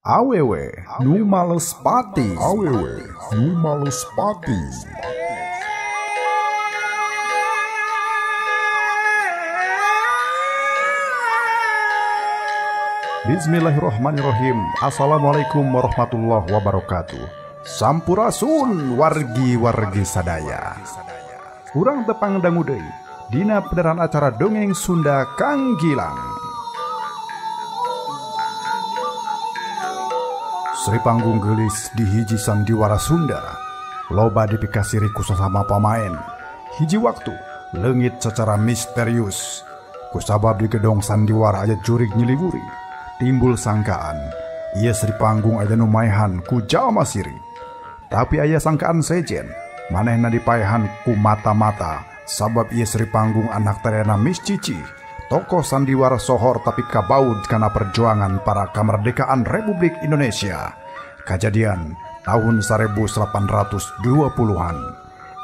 Awewe nu males pati. Awewe nu males pati. Bismillahirrahmanirrahim. Assalamualaikum warahmatullahi wabarakatuh. Sampurasun wargi-wargi sadaya. Urang tepang dangu deui dina peneran acara dongeng Sunda Kang Gilang. Sri Panggung geulis di hiji sandiwara Sunda, loba dipikasiri ku sasama pamaen. Hiji waktu leungit secara misterius. Kusabab di gedong sandiwara aya jurig nyiliwuri, timbul sangkaan ieu Sri Panggung aya nu maehan ku jalma siri. Tapi aya sangkaan sejen, manehna dipaehan ku mata-mata sabab ieu Sri Panggung anak terena Miss Cici, tokoh sandiwara sohor tapi kabaud kana perjuangan para kemerdekaan Republik Indonesia. Kajadian tahun 1820-an.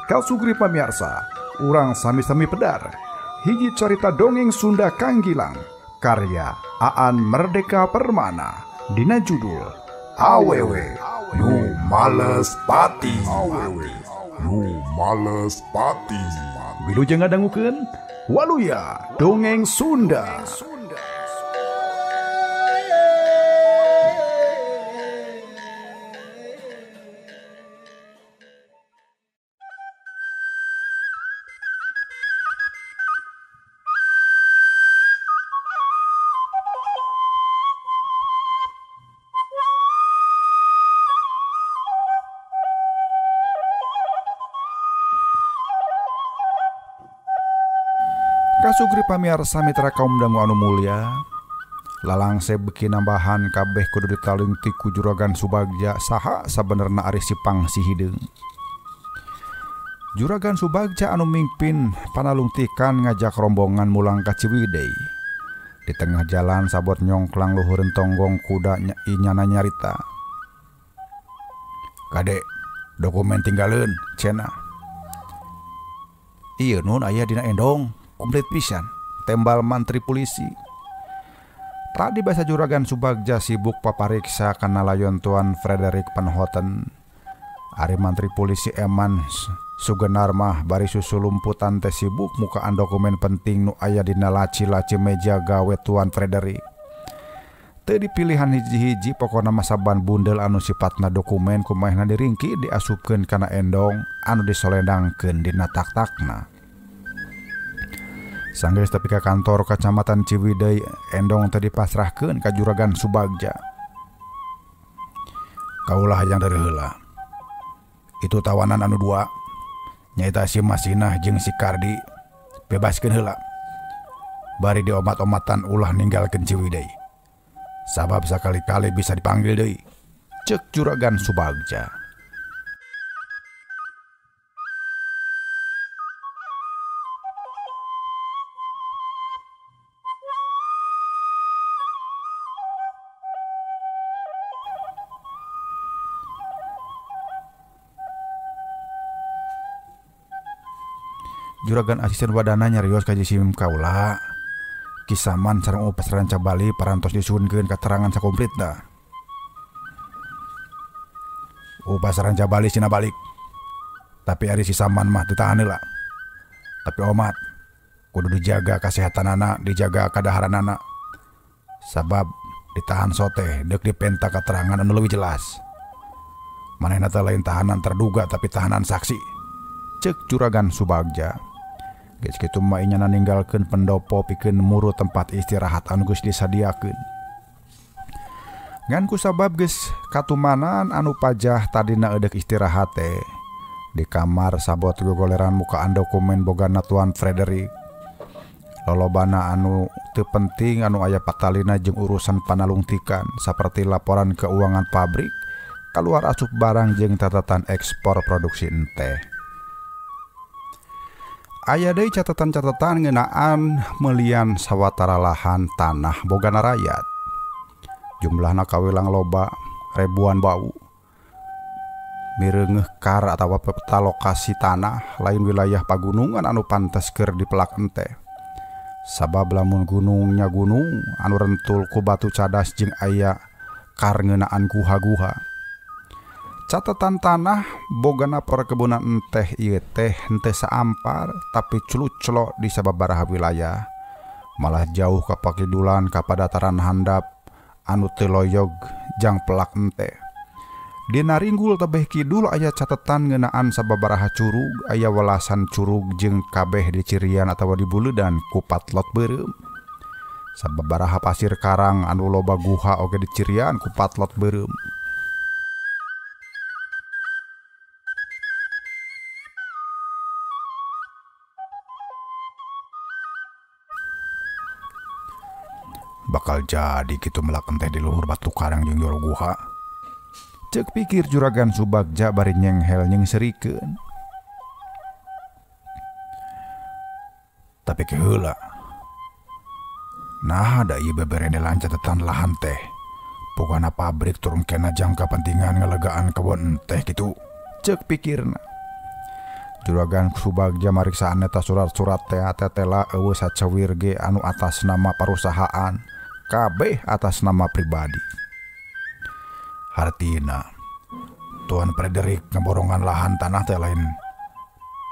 Kalsugri pamiarsa, urang sami-sami pedar. Hiji carita dongeng Sunda Kang Gilang, karya Aan Merdeka Permana, dina judul Awewe Nu Males Pati. Awewe Nu Males Pati. Wilujeng ngadangukeun Waluya Dongeng Sunda. Kasugri pamiarsa mitra kaum dangu anu mulia, lalangse beuki nambahan kabeh kudu ditalungtik ku Juragan Subagja saha sabenerna ari si Pangsi Hideung. Juragan Subagja anu mimpin panalungtikan ngajak rombongan mulang ka Ciwidey. Di tengah jalan sabot nyongklang luhureun tonggong kuda inyana nyarita. Kade, dokumen tinggaleun cenah. Ieu nun aya dina endong. Komplit pisan, tembal mantri polisi. Tadi bahasa Juragan Subagja sibuk papariksa kana layon Tuan Frederick Panhoten. Ari mantri polisi Eman Sugenar mah bari susulumputan teh sibuk mukaan dokumen penting nu aya dina laci-laci meja gawe Tuan Frederick. Teu dipilihan hiji-hiji pokona mah saban bundel anu sifatna dokumen kumaehna diringki diasupkeun kana endong anu disolendangkeun dina tak-takna. Sanggeus tepi ka kantor kacamatan Ciwidey, endong teh dipasrahkeun ka Juragan Subagja. Kaulah yang dari heula. Itu tawanan anu dua, nyaeta si Masinah jeung si Kardi, bebaskeun heula. Bari diomat-omatan ulah ninggalkeun Ciwidey. Sabab sakali-kali bisa dipanggil deui. Ceuk Juragan Subagja. Juragan asisten wadana nyarios ka jisim kaula. Kisaman sareng upas ranca Bali parantos disuhunkeun katerangan sakomplitna. Upas ranca Bali sina balik. Tapi ari si Saman mah ditahan heula. Tapi omat kudu dijaga kasehatanana, dijaga kadaharanana. Sabab ditahan soteh deuk dipenta katerangan anu leuwih jelas. Manehna teh lain tahanan terduga tapi tahanan saksi. Ceuk Juragan Subagja. Geus kitu mah inyana ninggalkeun pendopo pikeun muru tempat istirahat anu geus disadiakeun. Ngan kusabab geus katumanan anu pajah tadina eudek istirahat teh di kamar sabot gogoleran mukaan dokumen bogana Tuan Frederick. Lolobana anu teu penting anu aya patalina jeung urusan panalungtikan saperti laporan keuangan pabrik, kaluar asup barang jeung catatan ekspor produksi enteh. Aya deui catatan-catatan ngeunaan melian sawatara lahan tanah bogana rakyat. Jumlahna kawilang loba ribuan bau. Mireungeuh kar atawa peta lokasi tanah lain wilayah pagunungan anu pantes keur dipelak enteh. Sabab lamun gunungnya gunung anu rentul ku batu cadas jeung aya kar ngeunaan guha-guha. Catatan tanah bogana perkebunan enteh ieu teh henteu saampar tapi clu-clo di sababaraha wilayah. Malah jauh ka pakidulan ka padataran handap anu teu loyog jang pelak enteh. Dina ringgul tebeh kidul aya catatan ngeunaan sababaraha curug, aya welasan curug jeung kabeh dicirian atawa dibuleudan ku patlot beureum. Sababaraha pasir karang anu loba guha oge dicirian ku patlot beureum. Bakal jadi kitu melak enteh di luhur batu karang jeung jero guha. Cek pikir Juragan Subagja bari nyenghel nyengserikeun. Tapi keheula. Nah, da ieu beberenelan catatan lahan teh. Pokona pabrik turun kena jangka pentingan ngalegaan kebon teh kitu. Cek pikirna. Juragan Subagja mariksaan eta surat-surat teh tetela eueuh sacawir ge anu atas nama perusahaan, kabeh atas nama pribadi. Hartina Tuan Frederick ngeborongan lahan tanah teh lain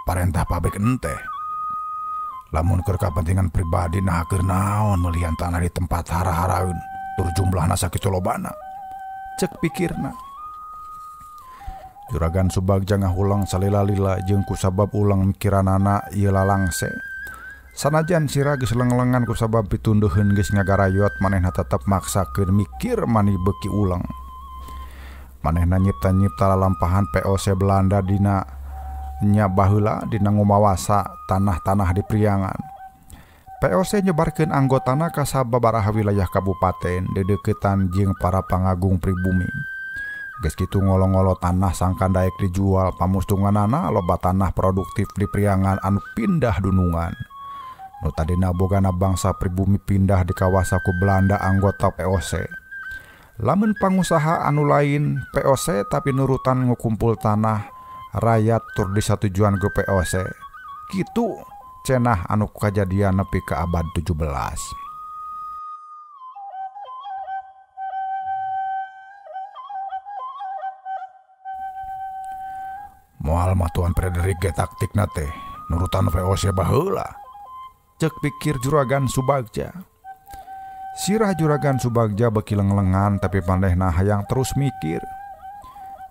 parentah pabrik enteh. Lamun keur kapentingan pribadi nah keur naon meulian tanah di tempat hara-haraeun tur jumlahna sakitu lobana. Cek pikirna. Juragan Subagja ngahulang salila-lila jeung kusabab ulang mikiranana ieu lalangse. Sanajan sira geus lenglengan kusabab pitundeuheun geus ngagarayot manehna tetep maksakeun mikir mani beuki ulang. Manehna nyipta-nyipta lalampahan POC Belanda dina nya baheula dina ngumawasa tanah-tanah di Priangan. POC nyebarkeun anggotana ka sababaraha wilayah kabupaten dedeukeutan jeung para pangagung pribumi. Geus kitu ngolo-ngolo tanah sangkan daek dijual pamustunganana loba tanah produktif di Priangan anu pindah dunungan. Nu tadina bogana bangsa pribumi pindah di kawasa ku Belanda anggota POC. Lamun pangusaha anu lain POC tapi nurutan ngukumpul tanah rakyat tur disatujuan ke POC. Kitu cenah anu kajadian nepi ka abad 17. Moal mah Tuan Frederick ge taktikna teh nurutan VOC baheula. Cek pikir Juragan Subagja. Sirah Juragan Subagja beuki lenglengan tapi manehna hayang terus mikir.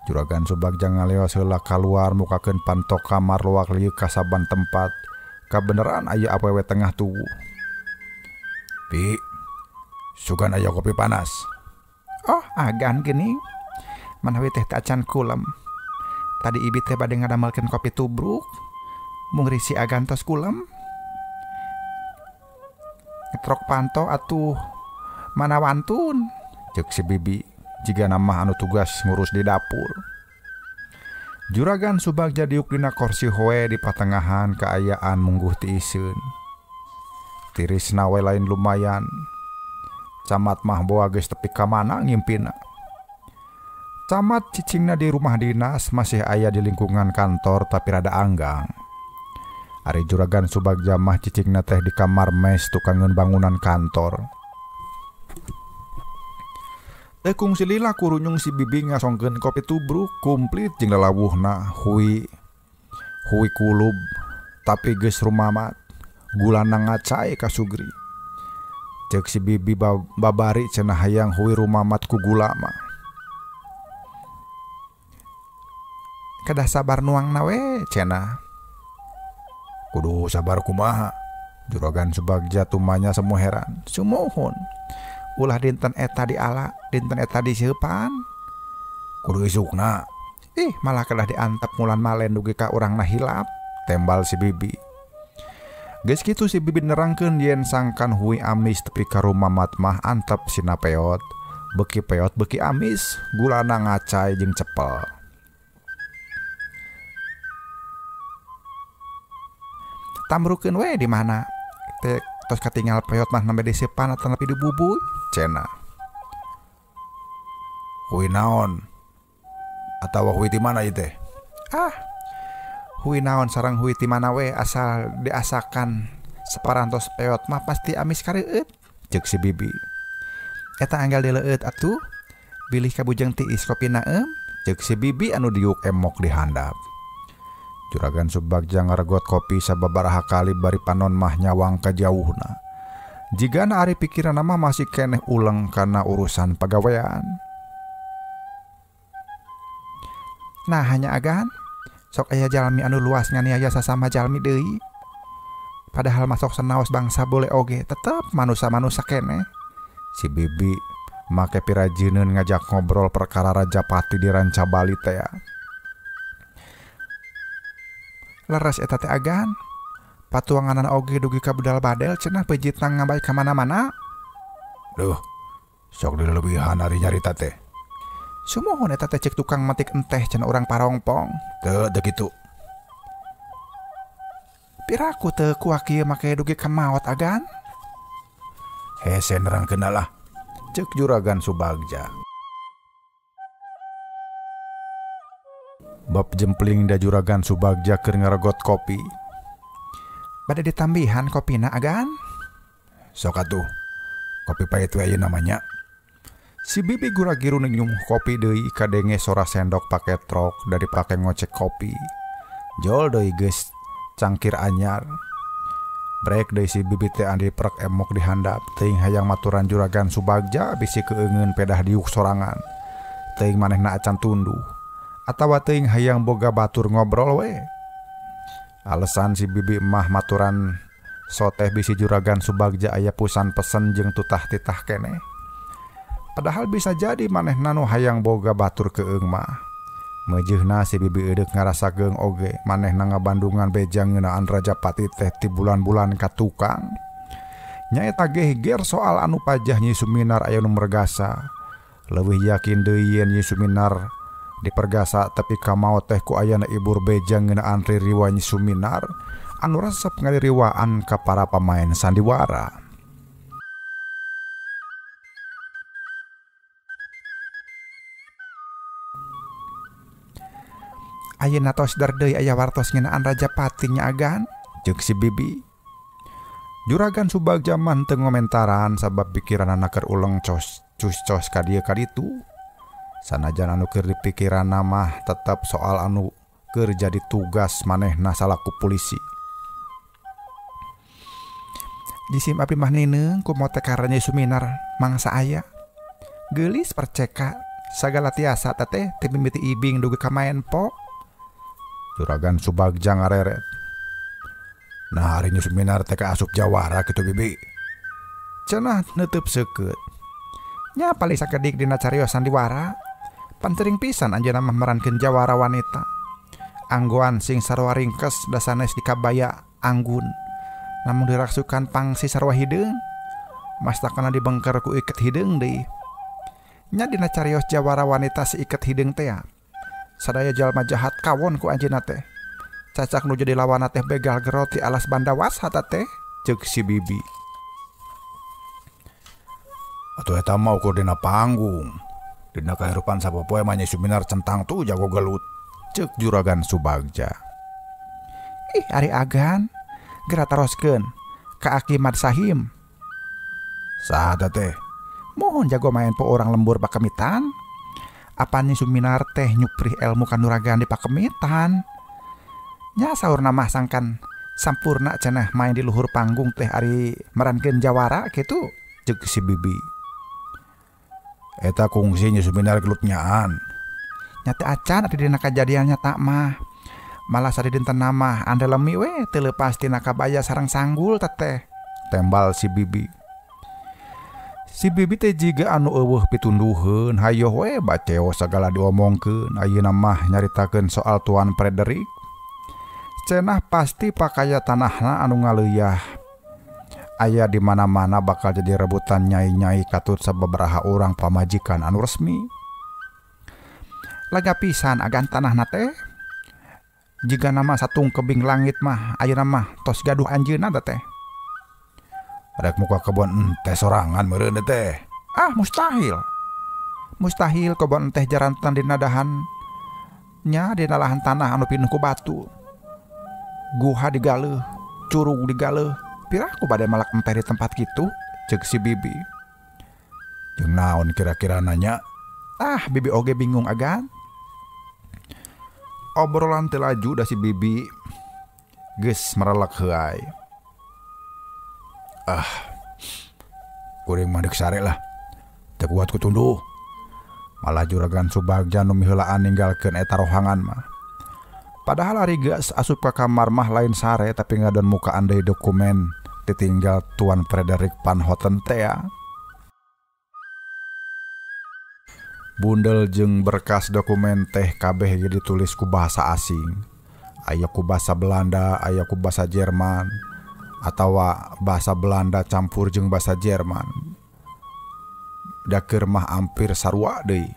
Juragan Subagja ngaleos heula kaluar mukakeun panto kamar loak lieu ka saban tempat. Kabeneran aya awewe tengah tubuh. Pi, sugan aya kopi panas. Oh, agan geuning. Manawi teh tacan kulem. Tadi ibi teh bade ngadamelkeun kopi tubruk. Mung risi agan tos kulem. Ngetrok panto atuh mana wantun. Cek si bibi jiga nama anu tugas ngurus di dapur. Juragan Subagja diuk dina kursi hoe di patengahan kaayaan mungguh tiiseun. Tirisna we lain lumayan. Camat mah boa geus tepi ka mana ngimpina. Camat cicingna di rumah dinas masih aya di lingkungan kantor tapi rada anggang. Ari Juragan Subagja mah cicingna teh di kamar mes tukangeun bangunan kantor. Teu kungsi lila kurunyung si bibi ngasongkeun kopi tubruk komplit jeung lalawuhna hui hui kulub tapi geus rumamat gulana ngacai ka Sugri. Ceuk si bibi babari cenah hayang hui rumamat ku gula mah. Kedah sabar nuangna we cenah. Kudu sabar kumaha? Juragan Subagja tumanya semua heran. Sumuhun. Ulah dinten eta diala, dinten eta diseupan. Kudu isukna. Ih, malah kedah diantep mulan malen dugi ka urangna hilap, tembal si bibi. Geus kitu si bibi nerangkeun yen sangkan hui amis tepi ka rumamat mah antep sina peot. Beuki peot beuki amis, gulana ngacai jeung cepel. Tamrukeun we di mana? Teh tos katingal peot mah nembe diseupan atawa nepi dibubuy cenah. Hui naon? Atawa hui ti mana ieu teh? Ah, hui naon sareng hui ti mana we asal diasakan saparantos peot mah pasti amis kareueut, ceuk si bibi. Eta anggal dileueut atuh. Bilih kabujeng tiis kopina eum, Ceuk si Bibi anu diuk emok di handap. Juragan Subagja ngaregot kopi sababaraha kali bari panon mah nyawang ka jauhna. Jigana ari pikiranna mah masih keneh uleng kana urusan pagawean. Nah hanya agan, sok aya jalmi anu luas nganiaya sasama jalmi deui. Padahal masuk senaos bangsa boleh oge, tetep manusa-manusa keneh. Si Bibi make pirajineun ngajak ngobrol perkara Rajapati di Ranca Bali teh. Leres eta teh agan, patuanganan oge dugi ka budal badel cenah pejitna ngabay ka mana-mana. Duh, sok dileubihan ari nyarita teh. Sumuhun eta teh cek tukang metik enteh cenah urang parongpong. Teu teu kitu. Piraku teu kuak ieu make dugi ka maot agan. Hese nerangkeun lah. Ceuk Juragan Subagja. Bab jempling da Juragan Subagja keur ngaregot kopi. Bade ditambihan kopina agan? Sok atuh. Kopi pahit we ayeuna mah nya. Si Bibi gura-giru nginum kopi deui kadenge sora sendok pake trok dari pake ngocek kopi. Jol deui geus cangkir anyar. Brek deui si Bibi teh andi prek emok di handap. Teuing hayang maturan Juragan Subagja bisi keungeun pedah diuk sorangan. Teuing manehna acan tunduh. Atawa teuing hayang boga batur ngobrol we. Alasan si Bibi mah maturan soteh bisi Juragan Subagja aya pusan pesen jeung tutah-titah keneh. Padahal bisa jadi manehna nu hayang boga batur keung mah. Meujeuhna si Bibi eudeuk ngarasa geung oge manehna ngabandungan beja ngeunaan Rajapati teh ti bulan-bulan ka tukang. Nyaeta geger soal anu pajah Nyi Suminar aya nu mergasa. Leuwih yakin deui yen Nyi Suminar dipergasa tepi ka maot teh ku ayana ibur beja ngeunaan ririwa Nyi Suminar anu resep ngaririwaan ka para pamain sandiwara. Ayeuna tos dar deui aya wartos ngeunaan Rajapati nya agan, ceuk si Bibi. Juragan Subagja mah teu ngomentaran sabab pikiranana keur uleng cos cus-cos ka dieu ka ditu. Sanajan anu keur dipikiranna mah tetep soal anu keur jadi tugas manehna salaku polisi. Jisim abdi mah nineung kumaha teh karana Suminar mangsa aya. Geulis perceka sagala tiasa teh teu mimiti ibing dugi ka maen po. Juragan Subagja ngareret. Nah hari Nyi Suminar teh kaasup jawara kitu Bibi. Cenah neuteub seukeut. Nya paling sakedik dina carios sandiwara. Pantering pisan anjeunna mah merankeun jawara wanita. Anggoan sing sarua ringkes da sanes dikabaya anggun. Namun diraksukan pangsi sarua hideung. Mastakana dibengker ku iket hideung deui. Nya dina carios jawara wanita si iket hideung teh. Sadaya jalma jahat kawon ku anjeunna teh. Cacak nu jadi lawanna teh begal geroti alas bandawasa teh, ceuk si Bibi. Atuh eta mah ukur dina panggung. Dina kahirupan sapopoe mah Nyi Suminar centang tuh jago gelut, ceuk Juragan Subagja. Ih ari agan, geura taroskeun ka Aki Mad Sahim. Saha teh? Mohon jago main po orang lembur pakemitan. Apa Nyi Suminar teh nyuprih ilmu kanuragan di pakemitan. Nya saurna mah sangkan sampurna cenah main di luhur panggung teh ari merankeun jawara kitu, ceuk si Bibi. Eta kungsi Nyi Suminar gelut nyaan. Nya teh acan ari dina kajadian nyata mah. Malah sari dinten mah andalemi we teu leupas tina kabaya sareng sanggul teteh, tembal si Bibi. Si Bibi teh jiga anu eueuh pitunduheun hayoh we baceo sagala diomongkeun. Ayeuna mah nyaritakeun soal Tuan Frederick. Cenah pasti pakaya tanahna anu ngaleuyah. Aya di mana-mana bakal jadi rebutan nyai-nyai katut sababaraha urang pamajikan anu resmi. Lega pisan agan tanahna teh. Jiga nama satung kebing langit mah ayeuna mah tos gaduh anjeunna teh. Rek muka kebon teh sorangan meureun teh. Ah mustahil. Mustahil kebon teh jarantan dina dahan nya dina lahan tanah anu pinuh ku batu. Guha digaleuh, curug digaleuh. Piraku bade malak enteh di tempat kitu, ceuk si Bibi. Jeung naon kira-kira nanya? Ah, bibi oge bingung agan. Obrolan teu laju da si bibi geus merelek heuay. Ah, kuring mah deuk sare lah. Teu kuat ku tunduh. Malah Juragan Subagja nu miheulaan ninggalkeun eta rohangan mah. Padahal ari geus asup ka kamar mah lain sare tapi ngadon mukaan deui dokumen ditinggal Tuan Frederick Van Houten teh. Bundel jeung berkas dokumen teh kabeh ge ditulis ku bahasa asing. Aya ku bahasa Belanda, aya ku bahasa Jerman, atawa bahasa Belanda campur jeung bahasa Jerman. Da keur mah hampir sarua deui.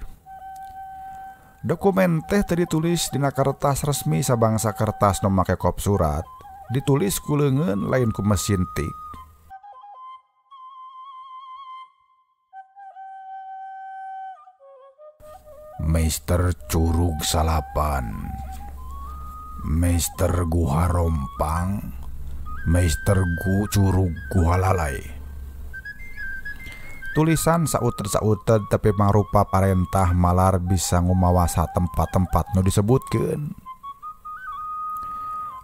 Dokumen teh teu ditulis dina kertas resmi sabangsa kertas nu make kop surat, ditulis ku leungeun lain ku mesin tik. Meister Curug Salapan, Meister Guha Rompang, Meister Curug Guha Lalai. Tulisan sauter-sauter tapi mangrupa parentah malar bisa ngumawasa tempat-tempat nu disebutkeun.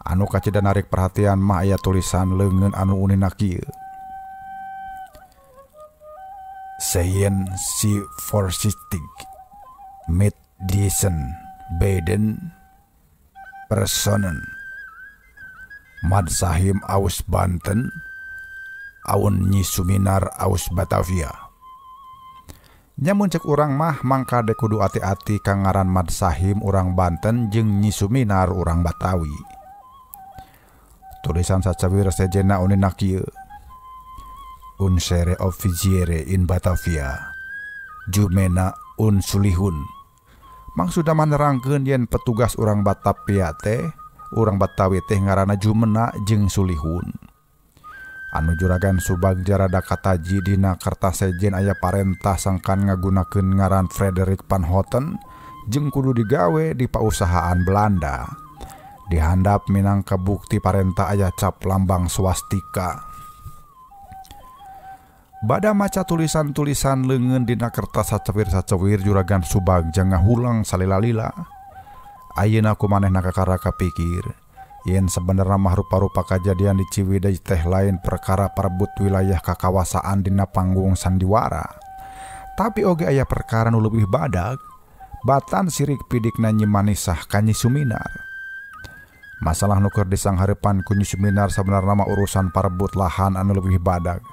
Anu kacida narik perhatian mah aya tulisan leungeun anu unina kieu. Seien Sie vorsichtig mit diesen beiden Personen. Mad Sahim aus Banten, Aun Nyi Suminar aus Batavia. Nyamun cek urang mah mangka de kudu ati-ati ka ngaran Mad Sahim urang Banten jeung Nyi Suminar urang Batawi. Tulisan sacawir sejena unina kieu. Unsere officiere in Batavia, Jumena Unsulihun. Maksudna menerangkeun yen petugas urang Batavia teh, urang Batawi teh ngaranna Jumena jeung Sulihun. Anu Juragan Subagja rada kataji dina kertas sejen aya parentah sangkan ngagunakeun ngaran Frederick Van Houten jeung kudu digawe di pausahaan Belanda. Dihandap minangka bukti parentah aya cap lambang swastika. Bada maca tulisan-tulisan leungeun dina kertas sacewir-sacewir Juragan Subagja ngahulang salila-lila. Ayeuna ku manehna kakara kapikir yen sebenarnya mah rupa-rupa kajadian di Ciwidey teh lain perkara parebut wilayah kakawasaan dina panggung sandiwara. Tapi oge aya perkara nu leuwih badag, batan sirik pidikna Nyi Manisah ka Nyi Suminar. Masalah nu keur disanghareupan ku Nyi Suminar sabenarna mah urusan parebut lahan anu leuwih badag.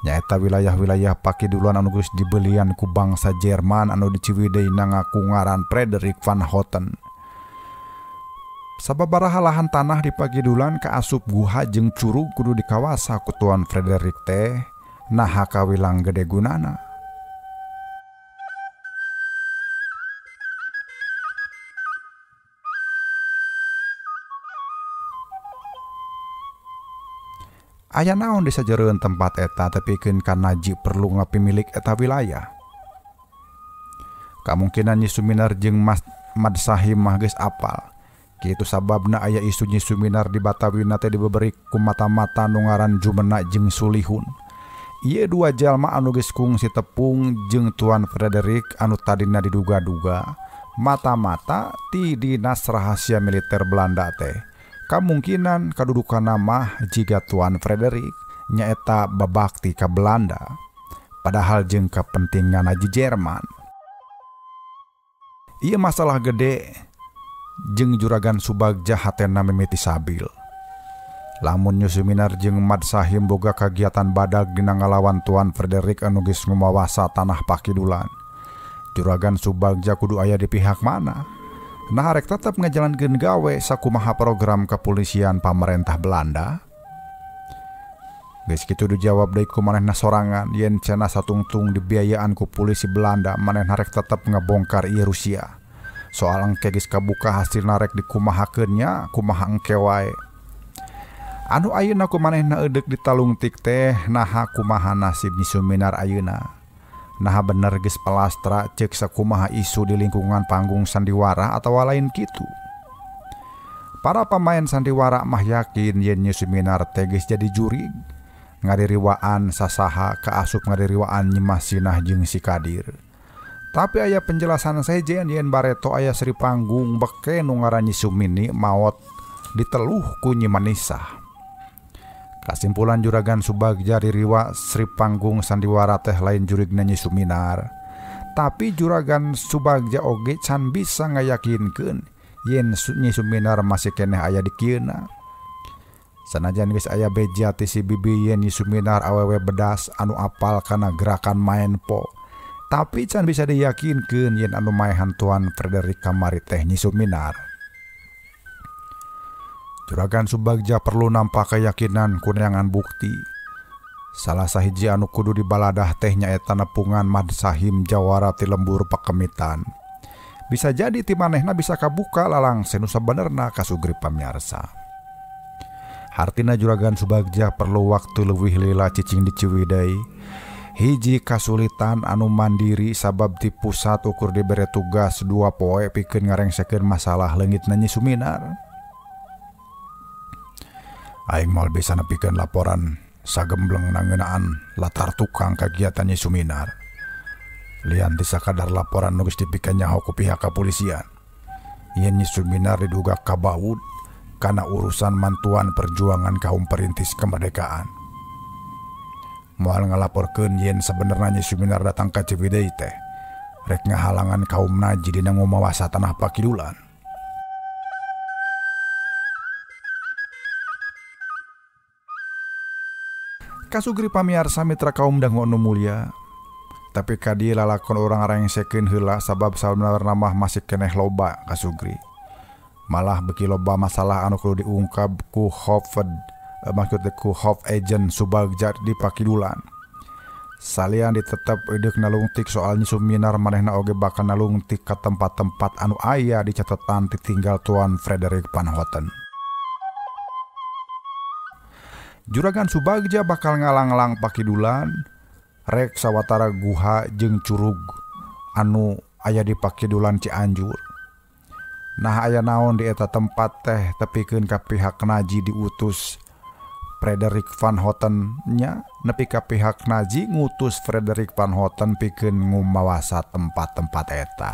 Nyaeta wilayah-wilayah pakidulan anu geus dibelian ku bangsa Jerman anu di Ciwidey ngaku ngaran Frederick Van Houten. Sababaraha lahan tanah di pakidulan kaasup guha jeung curug kudu dikawasa ku Tuan Frederick teh naha kawilang gede gunana. Aya naon di sajereun tempat eta tepikeun ka Naji perlu ngapimilik eta wilayah. Kamungkinan Nyi Suminar jeung Mad Sahim mah geus apal. Kitu sababna aya isu Nyi Suminar di Batawina teh dibeberi ku mata-mata nu ngaran Jumena jeung Sulihun. Ieu dua jalma anu geus kungsi tepung jeung Tuan Frederick anu tadina diduga-duga mata-mata ti dinas rahasia militer Belanda teh. Kamungkinan kadudukanna mah jiga Tuan Frederick nyaeta babakti ka Belanda padahal jeung kepentingan di Jerman. Ieu masalah gede jeung Juragan Subagja hatena mimiti sabil. Lamun Nyi Suminar jeung Mad Sahim boga kagiatan badag dina ngalawan Tuan Frederick anu geus ngumawasa tanah pakidulan, Juragan Subagja kudu aya di pihak mana? Nah rek tetep ngajalankeun gawe sakumaha program kepolisian pamarentah Belanda. Geus kitu dijawab deui ku manehna sorangan yen cenah satungtung dibiayaan ku polisi Belanda manehna rek tetep ngabongkar ieu Rusia. Soal engke geus kabuka hasilna rek dikumahakeun nya kumaha engke wae. Anu ayeuna ku manehna eudek ditalungtik teh naha kumaha nasib Nyi Suminar ayeuna. Naha bener geus palastra ceuk sakumaha isu di lingkungan panggung sandiwara atawa lain kitu. Para pemain sandiwara mah yakin yen Nyi Suminar teh geus jadi jurig ngaririwaan sasaha kaasup ngaririwaan Nyi Masinah jeung si Kadir. Tapi aya penjelasan sejen yen bareto aya Sri Panggung beke nu ngaran Nyi Sumini maot diteluh ku Nyi Manisah. Kasimpulan Juragan Subagja ririwa Sri Panggung sandiwara teh lain jurigna Nyi Suminar. Tapi Juragan Subagja oge can bisa ngayakinkeun yen Nyi Suminar masih keneh aya di kieuna. Sanajan geus aya beja ti si bibi yen Nyi Suminar awewe bedas anu apal kana gerakan maen po. Tapi can bisa diyakinkeun yen anu maehan Tuan Frederick kamari teh Nyi Suminar. Juragan Subagja perlu nampak keyakinan kuneangan bukti. Salah sahiji anu kudu dibaladah teh nyaeta nepungan Mad Sahim jawara ti lembur pakemitan. Bisa jadi ti manehna bisa kabuka lalangse nu sabenerna kasugri pamiarsa. Hartina Juragan Subagja perlu waktu leuwih lila cicing di Ciwidey. Hiji kasulitan anu mandiri sabab ti pusat ukur dibere tugas 2 poe pikeun ngarengsekeun masalah leungitna Nyi Suminar. Aing moal bisa nepikeun laporan sagembleng nangeunaan latar tukang kagiatan Nyi Suminar. Lian ti sakadar laporan nu geus dipikeun nyaho ku pihak kapolisian. Yen Nyi Suminar diduga kabaud kana urusan mantuan perjuangan kaum perintis kemerdekaan. Moal ngalaporkeun yen sabenerna Nyi Suminar datang ka Ciwidey teh rek ngahalangan kaum Naji dina ngumawasa tanah Pakidulan. Kasugri pamiarsa mitra kaum dangu anu mulya. Tapi kadi lalakon urang rengsekeun heula sabab sabenerna mah masih keneh loba kasugri. Malah beki loba masalah anu kudu diungkap ku Hofed, maksudnya ku Hof Agent Subagja di Pakidulan. Salian ditetep ideuk nalungtik soal Nyi Suminar manehna oge bakal nalungtik ka tempat-tempat anu aya di catatan ditinggal Tuan Frederick Van Houten. Juragan Subagja bakal ngalanglang Pakidulan rek sawatara guha jeung curug anu aya di Pakidulan Cianjur. Nah aya naon di eta tempat teh tepikeun ka pihak Naji diutus Frederick Van Houten nya nepi ka pihak Naji ngutus Frederick Van Houten pikeun ngumawasa tempat-tempat eta.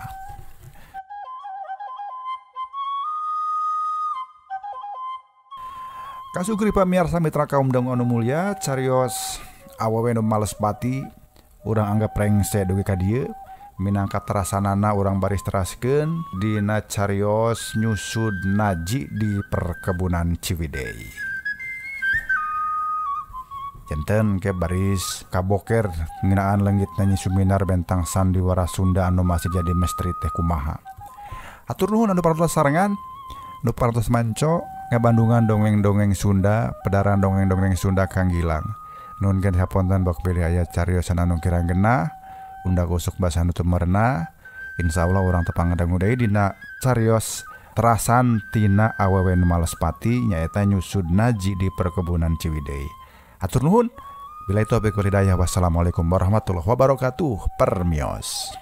Kasugri pamiarsa mitra kaum dangu anu mulya, carios awewe nu males pati urang anggap rengse dugi ka dieu. Minangka terasanana urang baris teraskeun dina carios nyusud Naji di perkebunan Ciwidey. Janten ke baris kaboker ngeunaan leungitna Nyi Suminar bentang sandiwara Sunda anu masih jadi misteri teh kumaha. Hatur nuhun anu parantos sarengan, nu parantos manco ngabandungan dongeng-dongeng Sunda, pedaran dongeng-dongeng Sunda Kang Gilang. Nuhun gen haponten bok bilih aya cariosan anu kirang genah, undak usuk basa nu teu merenah. Insyaallah urang tepang ngadangu deui dina carios terasan tina awewe nu males pati nyaeta nyusud Naji di perkebunan Ciwidey. Hatur nuhun. Bila itu taufiq wal hidayah. Wassalamualaikum warahmatullahi wabarakatuh. Permios.